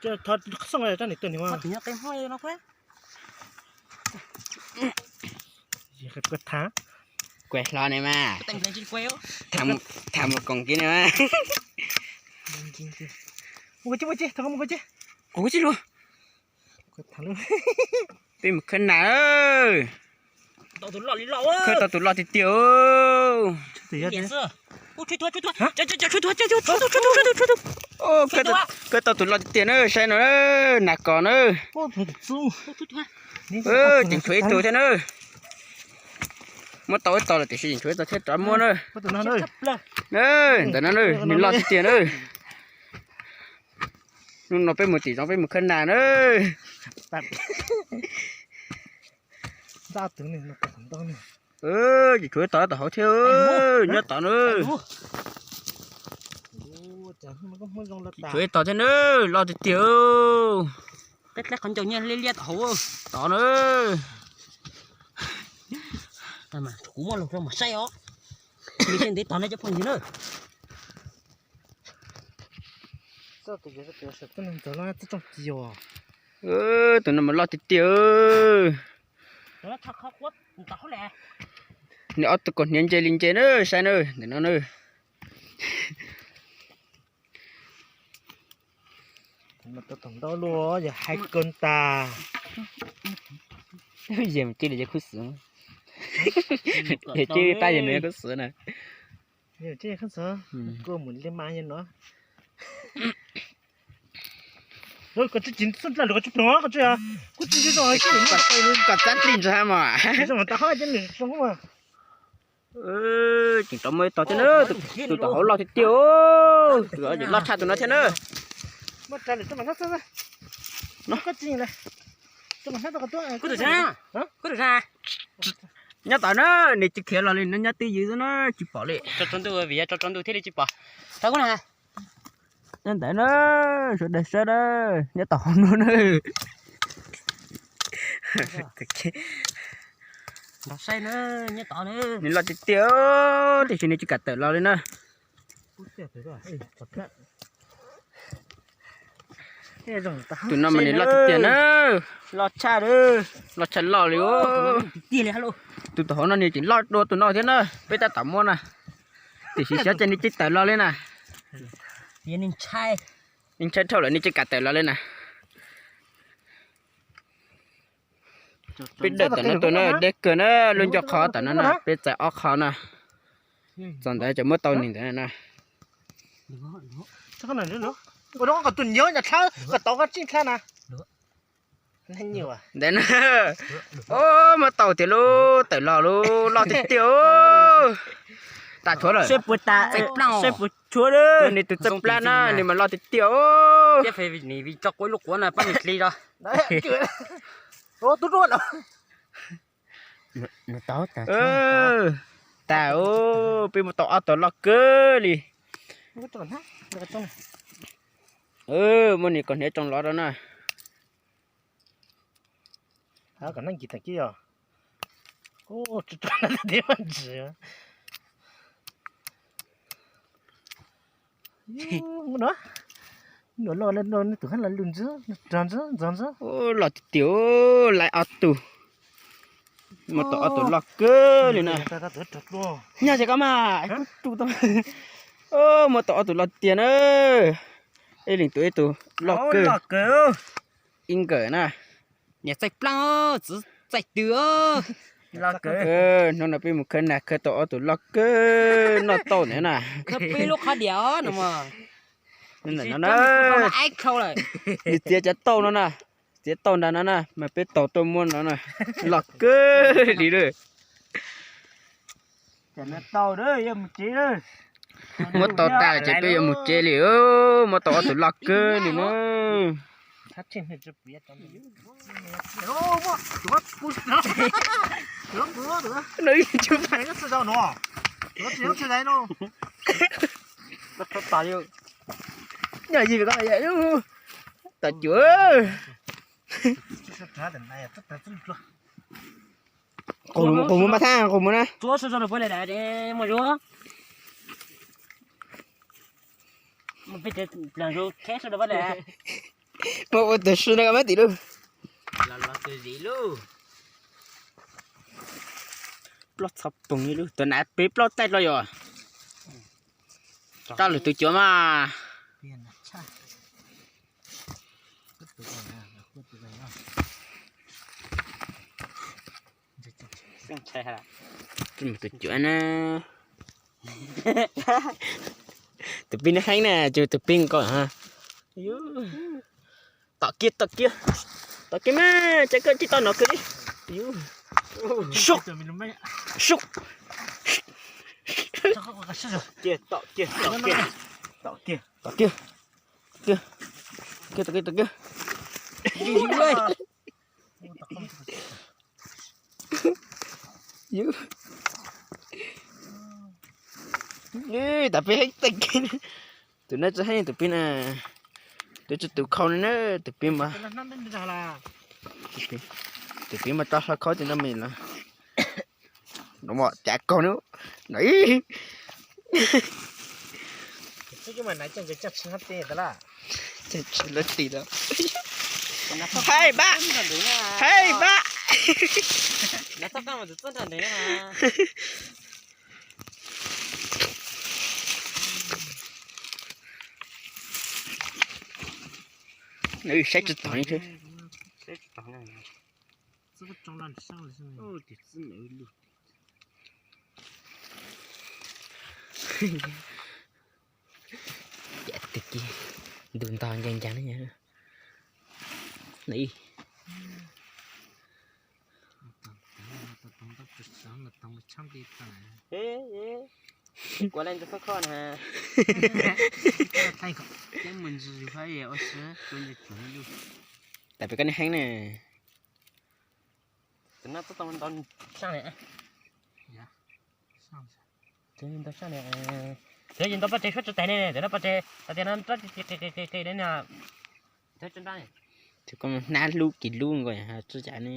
Thov xoj rab niam tuaj niam mas. Kuv tham. Kuv hlo ne mas. Tham mus koom kiag ne mas. Kuv tsis luag. Peb mus khawb nas. Khawb tau tus loj tiag tiag. Khawb tau tus loj tiag tiag na, saib no, nas kos na. Tseem tshuav ib tug thiab na. Muab tau ib tog lawm tiam sis tseem tshuav ib tog thiab rov muab na. Ntawm no na, nws loj tiag tiag na. Hnub no peb mus tim zoov peb mus khawb nas na. Tseem tshuav ib tog tom hauv thiab, nyob tod na. Tseem tshuav ib tog thiab na, loj tiag tiag. Tod na. Kuv muab los rau mas saib os. Ntev tog ne cov phooj ywg na. Tus no mas loj tiag tiag. Nws ob tug kaus hniav ntse li ntse na, saib na, ntawm no na. Tau ntau luaj yog hais kawg tas. Yog mus cia li yog khub xwm. Yog cia li pab yog nws khub xwm na. Koj mus li mas yog no. Koj tsis tsis txaj dlij ntawd mas. Tseem rov muaj ib tog thiab na, tus tom hauv loj tiag tiag, loj tshaj tus no thiab na. Nyob tod na, nws tsis khiav los li, nws nyob twj ywm xwb na, tsis pom li. Tso tsaus ntuj vim yog tso tsaus ntuj thiaj li tsis pom. Nyob ntawd na, sawv daws saib na, nyob tom hauv no na. Nws loj tiag tiag, tiam sis nws tsis kam tawm los li na. Tus no mas nws loj tiag tiag na, loj tshaj, loj tshaj loj li. Tus tom hauv no nws tseem loj dua tus no thiab na, peb tab tom muab na. Tiam sis xyov cas nws tsis tawm los li na. Ntshai dhau lawm nws tsis kam tawm los li na. Peb dawm tom no tuaj na, deb kawg na, lub ncauj qhov tom no na, peb txais ob qho na. Txog ntawd ces muab tau nws ntawd na. Ntawd na, muab tau tiag lauj, tawm los lauj, loj tiag tiag. Tas tshuav lawm. Nws tus txawj plab na, nws mas loj tiag tiag. Tas, peb muab tau ob tug loj kawg li. Muab nws kaus hniav tsoo lov rau na. Loj tiag tiag, lawv ob tug. Muab tau ob tug loj kawg li na. Nyob ze koj mas, muab tau ob tug loj tiag na. Ib leeg tus ib tug loj kawg. Ib nkawm na. Niam txaij plaab, txiv txaij tw. Hnub no peb mus khawb nag khawb tau ob tug loj kawg noj tau ntawd na. Nws txiav cov tauj no na, txiav tauj nrad no na, mas peb taug tuaj muab no na, loj kawg li lawm. Muab tau tas ces peb yuav mus tsev li, muab tau ob tug loj kawg li na. Nyob ib ko tas cuv. Qus mus mas thab qus mus na. Pog ua tag si no mab tim lub. Los los tus zim lub. Ploj txhov poog li lub, tus nav peb ploj taij dlo yom. Rau lwm tus cuav mas. Tus cuav na. Tus pib no heev na, tus pib nkaus. Tom kiag, tom kiag, tom kiag mas, cas koj tsis tom no kiag li. Sub, sub. Tom kiag, tom kiag, tom kiag, tom kiag, tom kiag. Tam peb heev tag kiag. Tus no tsis heev, tus pib na. Tus tsis tus khau na, tus pib mas, tus pib mas rau hlo khau tis no me los. No mas cav kaug na. No ib. Tsis lawv tim lawm. Hei npab, hei npab. Nws saib tsis taus li thiab. Cas tus ci ntug ntog ncaag ncaag ne. Kuv le ntawd khoj khoj na. Tam peb koj nej heev ne. Tus no txhob tau ntau saj li. Tus ntau saj li. Tus yog ntau paj tse suab tsis tais ne, tus no paj tse tas tias no rab qis qis qis qis ne. Tus koj hnab lub kis lub nkaus tsis cas ne.